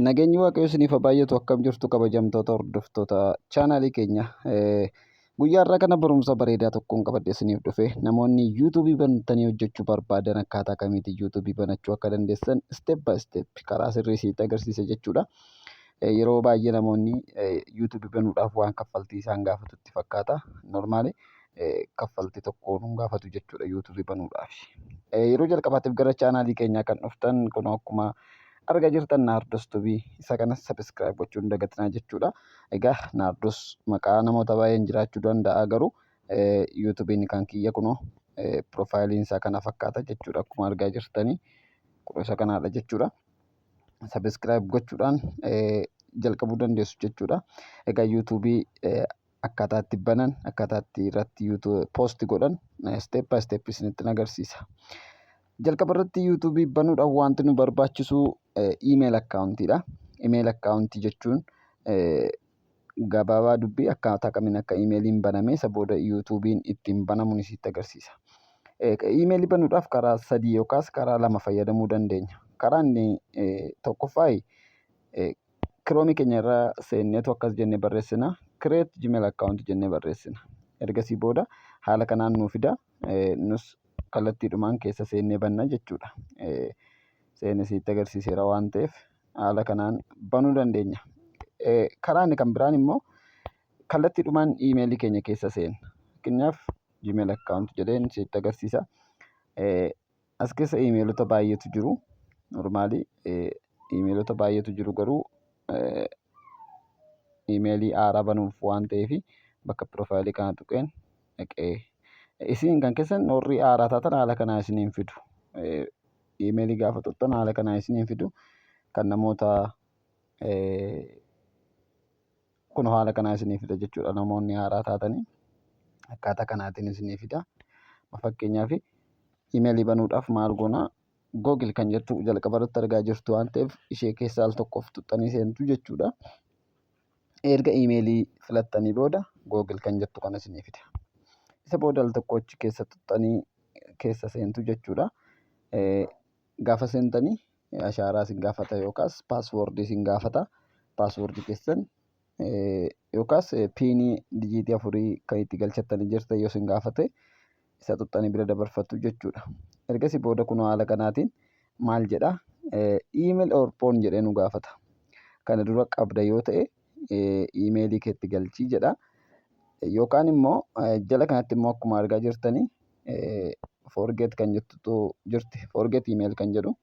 Nageenyi Waaqayyo isiniif haa baay'atu. Akkam jirtu, kabajamtoota hordoftoota chaanaalii keenya? Guyyaa har'aa kana barumsa bareedaa tokkoon qabadhee isiniif dhufe. Namoonni yuutuubii bantanii hojjechuu barbaadan akkaataa kamiitiin yuutuubii banachuu akka dandeessan step by step karaa sirrii isinitti agarsiisa jechuudha. Yeroo baay'ee namoonni yuutuubii banuudhaaf waan kaffaltii isaan gaafatu itti fakkaata. Normally kaffaltii tokko nun gaafatu jechuudha yuutuubii banuudhaaf. Yeroo jalqabaatiif gara chaanaalii keenyaa kan dhuftan, kun akkuma argaa jirtan Naardos Tubii, isa kanas subscribe gochuun hin dagatinaa jechuudha. Egaa Naardos maqaa namoota baay'een jiraachuu danda'a, garuu yuutuubiin kan kiyya kunoo piroofaayiliin isaa kana fakkaata jechuudha, akkuma argaa jirtanii kun isa kanaadha jechuudha. Subscribe gochuudhaan jalqabuu dandeessu jechuudha. Egaa yuutuubii akkaataa itti banan, akkaataa itti irratti post godhan step by step isinitti agarsiisa. Jalqaba irratti yuutuubii banuudhaaf wanti nu barbaachisu email akkaawuntiidha. Email akkaawuntii jechuun gabaabaa dubbii akkaataa kamiin akka imeeliin banamee isa booda yuutuubiin ittiin banamu isitti agarsiisa. Imeelii banuudhaaf karaa sadii yookaas karaa lama fayyadamuu dandeenya. Karaa inni tokkoffaa, kiroomii keenya irra seenneetu akkas jennee barreessina. "Create Gmail account" jennee barreessina. Ergasii booda haala kanaan nuu fida. Nus kallattiidhumaan keessa seennee banna jechuudha. Seenee sitti agarsiiseera waan ta'eef haala kanaan banuu dandeenya. Karaa inni kan biraan immoo kallattiidhumaan iimeelii keenya keessa seenna. Fakkeenyaaf, Gmail account jedheen sitti agarsiisa. As keessa iimeelota baay'eetu jiru. Normally iimeelota baay'eetu jiru, garuu iimeelii haaraa banuuf waan ta'eef bakka piroofaayilii kana tuqeen dhaqee, isin kan keessan warri haaraa taatan haala kanaa isiniin fidu. Iimeelii gaafa tuqxan haala kanaa isiniin fidu. Kan namoota kun haala kanaa isinii fida jechuudha. Namoonni haaraa taatanii akkaataa kanaatiin isinii fida. Fakkeenyaaf, iimeelii banuudhaaf maal goonaa? Google kan jettu jalqaba irratti argaa jirtu waan ta'eef ishee keessaa al tokkoof tuqxanii seentu jechuudha. Erga iimeelii filattanii booda Google kan jettu kana isinii fida. Isa booda al tokko achi keessa tuqxanii keessa seentu jechuudha. Gaafa seentanii ashaaraa isin gaafata yookaas paaswoordii isin gaafata. Paaswoordii keessan yookaas piinii dijiitii afurii kan itti galchattanii jirtan yoo isin gaafate isa tuqxanii bira dabarfattu jechuudha. Ergasii booda kunoo haala kanaatiin maal jedha? "Email or phone" jedhee nu gaafata. Kana dura qabda yoo ta'e iimeelii keetti galchii jedha. Yookaan immoo jala kanatti immoo akkuma argaa jirtanii "forget" kan jettutu jirti. "Forget email" kan jedhu.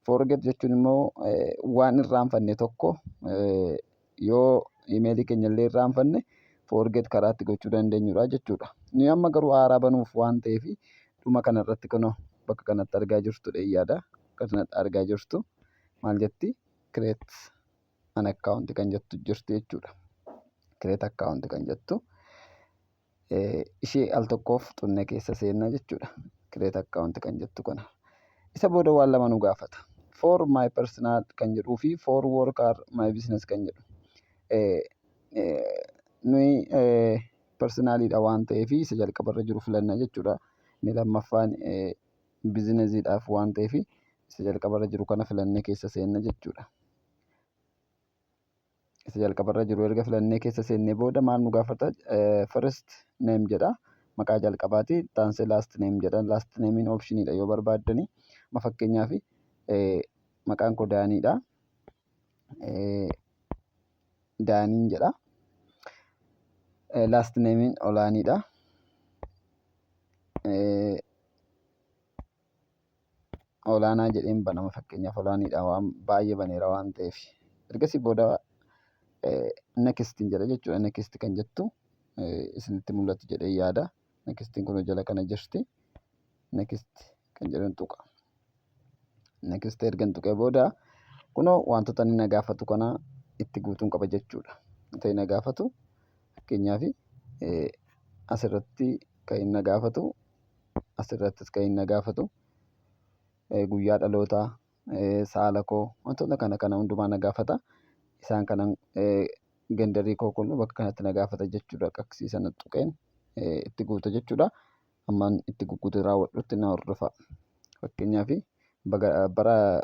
"Forget" jechuun immoo waan irraanfanne tokko yoo iimeelii keenya illee irraanfanne forget karaa itti gochuu dandeenyudha jechuudha. Nuyi amma garuu haaraa banuuf waan ta'eef dhuma kanarratti kunoo bakka kanatti argaa jirtu dheeyyaadha. Kanatti argaa jirtu maal jetti? "Create an account" kan jettu jirti jechuudha. "Create account" kan jettu ishee al tokkoof xunnee keessa seenna jechuudha. "Create account" kan jettu kana. Isa booda waan lama nu gaafata. "For my personal" kan jedhuu fi "for work or my business" kan jedhu. Nuyi personaliidha waan ta'eef isa jalqabarra jiru filanna jechuudha. Inni lammaffaan biizinesiidhaaf waan ta'eef isa jalqabarra jiru kana filannee keessa seenna jechuudha. Isa jalqabarra jiru erga filannee keessa seennee booda maal nu gaafata? "First name" jedha. Maqaa jalqabaati. Taansee "last name" jedha. Last nameiin optioniidha yoo barbaaddani. Amma fakkeenyaaf, maqaan koo Daaniidha. Daaniin jedha. Last nameiin Olaaniidha. Olaanaa jedheen banama, fakkeenyaaf Olaaniidha, waan baay'ee baneera waan ta'eef. Ergasii booda "next" jedha jechuudha. "Next" kan jettu isinitti mul'atu jedhee yaada. Nextiin kun jala kana jirti. "Next" kan jedhan tuqa. "Next" ergan tuqee booda kunoo wantoota inni na gaafatu kana itti guutuun qaba jechuudha. Wanta inni na gaafatu, fakkeenyaaf, asirratti kan inni na gaafatu, asirrattis kan inni na gaafatu, guyyaa dhalootaa, saala koo, wantoota kana kana hundumaa na gaafata. Isaan kana genderii koo kun bakka kanatti na gaafata jechuudha. Qaqsii sana tuqeen itti guuta jechuudha. Hammaan itti gugguutee raawwadhutti na hordofa. Fakkeenyaaf, Bara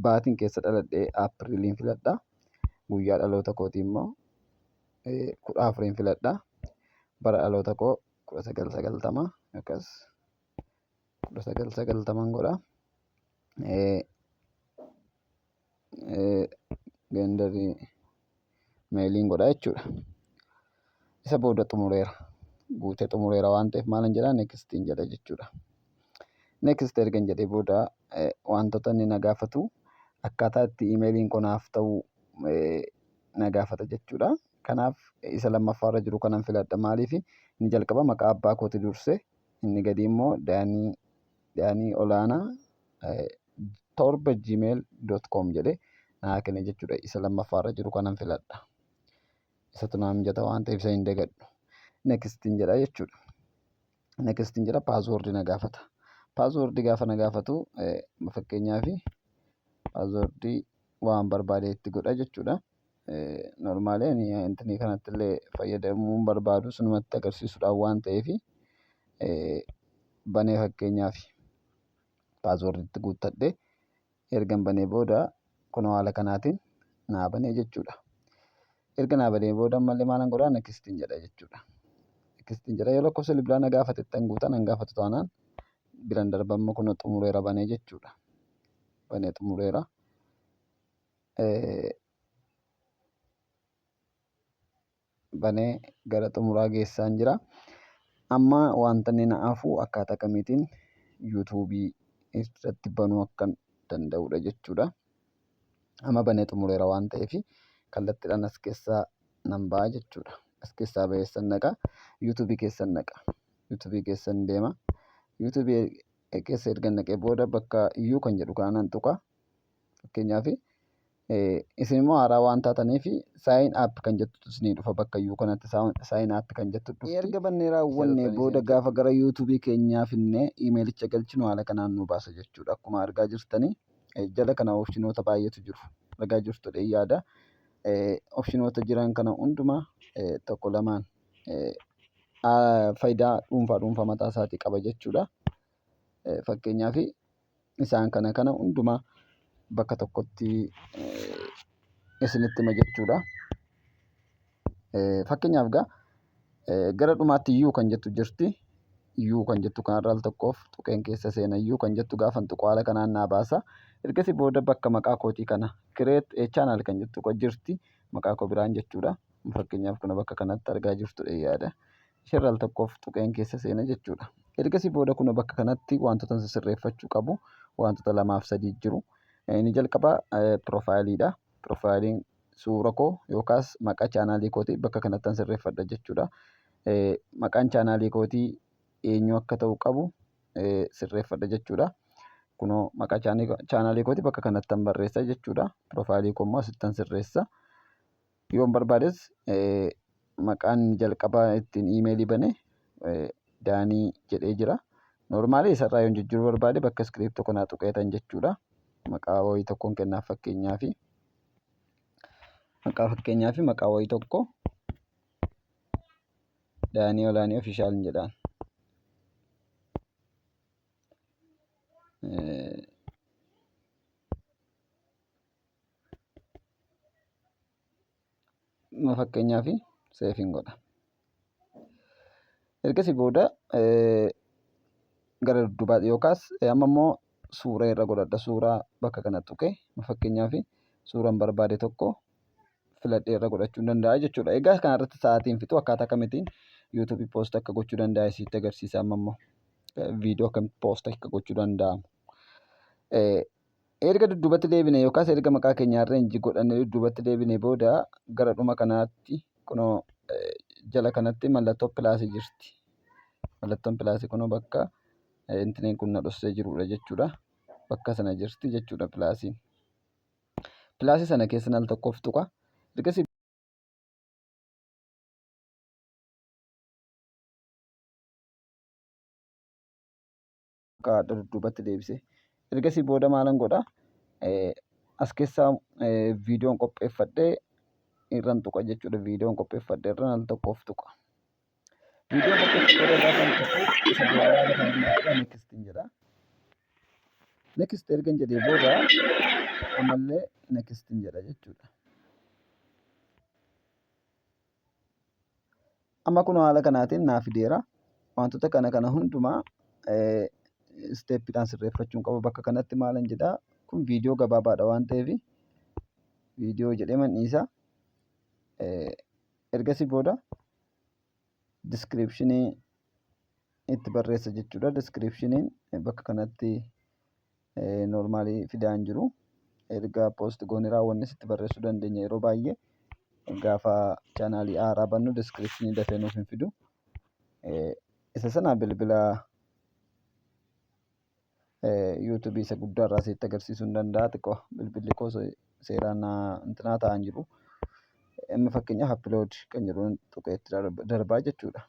baatiin keessa dhaladhe Aappiriiliin filadha. Guyyaa dhaloota kootii immoo 14n filadha. Bara dhaloota koo 1990 yookaas 1990n godha. Genderii maleiin godha jechuudha. Isa booda xumureera. Guutee xumureera waan ta'eef maalan jedhaa, nextiin jedha jechuudha. Next ergan jedhee booda wantoota inni na gaafatu akkaataa itti imeeliin koo naaf ta'u na gaafata jechuudha. Kanaaf isa lammaffaarra jiru kanan filadha. Maaliif, inni jalqaba maqaa abbaa kooti durse, inni gadi immoo Daanii Olaanaa 7 gmail.com jedhee naa kenne jechuudha. Isa lammaffaarra jiru kanan filadha. Isatu naa mijata waan ta'eef isa hin dagadhu. Nextiin jedha jechuudha. Nextiin jedha, passwordii na gaafata. Passwordii gaafa na gaafatu, fakkeenyaaf passwordii waan barbaade itti godha jechuudha. Normally ani intinii kanatti illee fayyadamuu hin barbaadu, sunumatti agarsiisuudhaaf waan ta'eef banee, fakkeenyaaf passwordiitti guuttadhee ergan banee booda kunoo haala kanaatiin naa banee jechuudha. Erga naa banee booda ammallee maalan godhaa, nextiin jedha jechuudha. Nextiin jedha, yoo lakkoofsa bilbilaa na gaafate ittan guutaa, nan gaafatu taanaan biran darbamma. Kunoo xumureera, banee jechuudha. Banee xumureera. Banee gara xumuraa geessaan jira. Amma wanta inni na hafu akkaataa kamiitiin YouTubeii irratti banuu akkan danda'udha jechuudha. Amma banee xumureera waan ta'eef kallattiidhaan as keessaa nan ba'a jechuudha. As keessaa ba'eessan dhaqa. YouTubeii keessan dhaqa. YouTubeii keessan deema. YouTubeii keessa erga naqee booda bakka iyyuu kan jedhu kana nan tuqa. Fakkeenyaaf isin immoo haaraa waan taataniif sign up kan jettutu isinii dhufa, bakka iyyuu kanatti sign up kan jettu dhufti. Erga bannee raawwanne booda gaafa gara YouTubeii keenyaa finnee iimeelicha galchinu haala kanaan nu baasa jechuudha. Akkuma argaa jirtanii jala kana optionoota baay'eetu jiru. Argaa jirtu yaada. Optionoota jiran kana hundumaa tokko lamaan faayidaa dhuunfaa dhuunfaa mataa isaatii qaba jechuudha. Fakkeenyaaf isaan kana kana hundumaa bakka tokkotti isinitti hima jechuudha. Fakkeenyaaf egaa gara dhumaatti you kan jettu jirti. You kan jettu kanarra al tokkoof tuqeen keessa seena. You kan jettu gaafan tuqu haala kanaan naa baasa. Ergasii booda bakka maqaa kootii kana create a channel kan jettu jirti. Maqaa koo biraan jechuudha. Fakkeenyaaf kun bakka kanatti argaa jirtudha yaada. Ishirra al tokkoof tuqeen keessa seena jechuudha. Ergasii booda kun bakka kanatti wantoota sirreeffachuu qabu wantoota lamaaf sadii jiru. Inni jalqabaa profileiidha. Profileiin suura koo yookaas maqaa channelii kootii bakka kanatti sirreeffadha jechuudha. Maqaan channelii kootii eenyu akka ta'u qabu sirreeffadha jechuudha. Kunoo maqaa channelii kootii bakka kanatti barreessa jechuudha. Profileii koo immoo asittan sirreessa. Yoon barbaades maqaan jalqabaa ittiin iimeelii bane Daanii jedhee jira. Normalii isarraa yoon jijjiiruu barbaade bakka iskiriiptoo kanaa tuqeetan jechuudha. Maqaa wayii tokkoon kennaaf fakkeenyaafi. Maqaa fakkeenyaafi maqaa wayii tokko Daanii Olaanii Official jedhaan. Fakkeenyaaf saveiin godha. Ergasii booda gara dudduubaa yookaas amma immoo suura irra godhadha. Suuraa bakka kana tuqee, fakkeenyaaf suuraan barbaade tokko filadhee irra godhachuu danda'a jechuudha. Egaa kanarratti sa'aatiin fixu, akkaataa kamitiin YouTubeii post akka gochuu danda'a isitti agarsiisa, amma immoo viidiyoo akkamitti post akka gochuu danda'amu. Erga dudduubatti deebine yookaas erga maqaa keenya arrange godhannee dudduubatti deebine booda gara dhuma kanaatti kunoo jala kanatti mallattoo plusii jirti. Mallattoon plusii kunoo bakka intineen kun na dhossee jirudha jechuudha. Bakka sana jirti jechuudha plusiin. Plusii sana keessa al tokkoof tuqa. Ergasii dudduubatti deebise. Ergasii booda maalan godha? As keessaa viidiyoon qopheeffadhee irran tuqa jechuudha. Viidiyoon qopheeffadhe irran al tokkoof tuqa. Viidiyoon qopheeffadhe irra gaafa tuqu isa booda haala kanaan nextiin jedha. Next ergan jedhee booda ammallee next jedha jechuudha. Amma kun haala kanaatiin naa fideera. Wantoota kana kana hundumaa steppiidhaan sirreeffachuun qaba. Bakka kanatti maalan jedhaa, kun viidiyoo gabaabaadha waan ta'eef viidiyoo jedhee man dhiisa. Ergasii booda descriptionii itti barreessa jechuudha. Descriptioniin bakka kanatti normalii fidaa hin jiru. Erga post goonee raawwannes itti barreessuu dandeenya. Yeroo baay'ee gaafa channelii haaraa bannu descriptionii dafee nuuf hin fidu. Isa sana bilbila YouTubeii isa guddaa irraa sitti agarsiisuu hin danda'a. Xiqqoo bilbilli koo seeraan intinaa ta'aa hin jiru. Inni fakkeenyaaf upload kan jedhu tuqee itti darbaa jechuudha.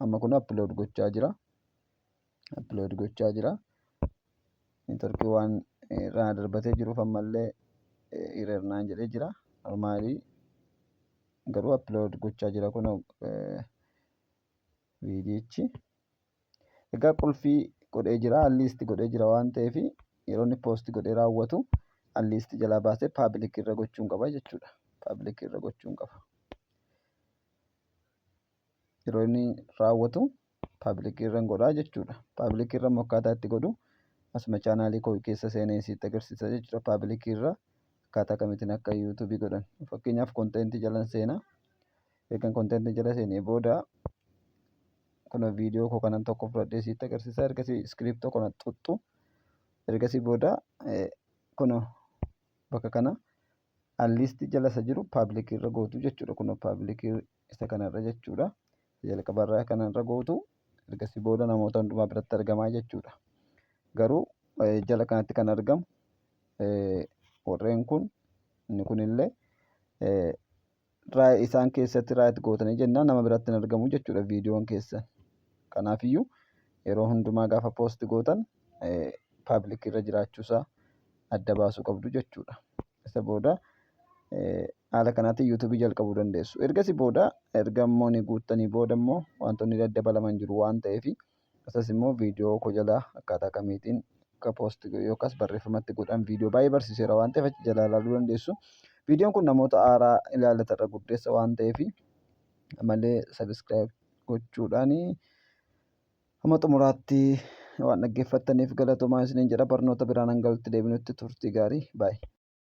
Amma kun upload gochaa jira. Upload gochaa jira. Networkii waan irraa darbatee jiruuf ammallee error naan jedhee jira. Normalii garuu upload gochaa jira kun viidiyichi. Egaa qulfii godhee jira, unlist godhee jira waan ta'eef yeroo inni post godhee raawwatu unlist jalaa baasee public irra gochuun qaba jechuudha. Public irra gochuun qaba. Yeroo inni raawwatu public irra godhaa jechuudha. Public irra immoo akkaataa itti godhu asuma channelii koo keessa seenee sitti agarsiisa jechuudha. Public irra akkaataa kamitiin akka YouTubeii godhan. Fakkeenyaaf, contentii jala seenaa. Eegan contentii jala seenee booda kun viidiyoo koo kanan tokko fudhadhee sitti agarsiisa. Ergasii scriptoo kana xuxxu. Ergasii booda kun bakka kana unlist jala isa jiru public irra gootu jechuudha. Kun public isa kanarra jechuudha. Jalqabarraa kanarra gootu, ergasii booda namoota hundumaa biratti argamaa jechuudha. Garuu jala kanatti kan argamu warreen kun, inni kunillee isaan keessatti right gootanii jennaan nama biratti hin argamu jechuudha viidiyoon keessan. Kanaafiyyuu yeroo hundumaa gaafa post gootan public irra jiraachuusaa adda baasuu qabdu jechuudha. Isa booda haala kanaatiin YouTubeii jalqabuu dandeessu. Ergasii booda, erga immoo ni guuttanii booda immoo wantoonni daddabalaman jiru waan ta'eef, isas immoo viidiyoo koo jalaa akkaataa kamiitiin akka post yookaas barreeffamatti godhan viidiyoo baay'ee barsiiseera waan ta'eef achi jalaa ilaaluu dandeessu. Viidiyoon kun namoota haaraa ilaallata irra guddeessa waan ta'eef, ammallee subscribe gochuudhaan hamma xumuraatti waan dhaggeeffattaniif galatoomaa isiniin jedha. Barnoota biraan hanga walitti deebinutti turtii gaarii, baay'ee.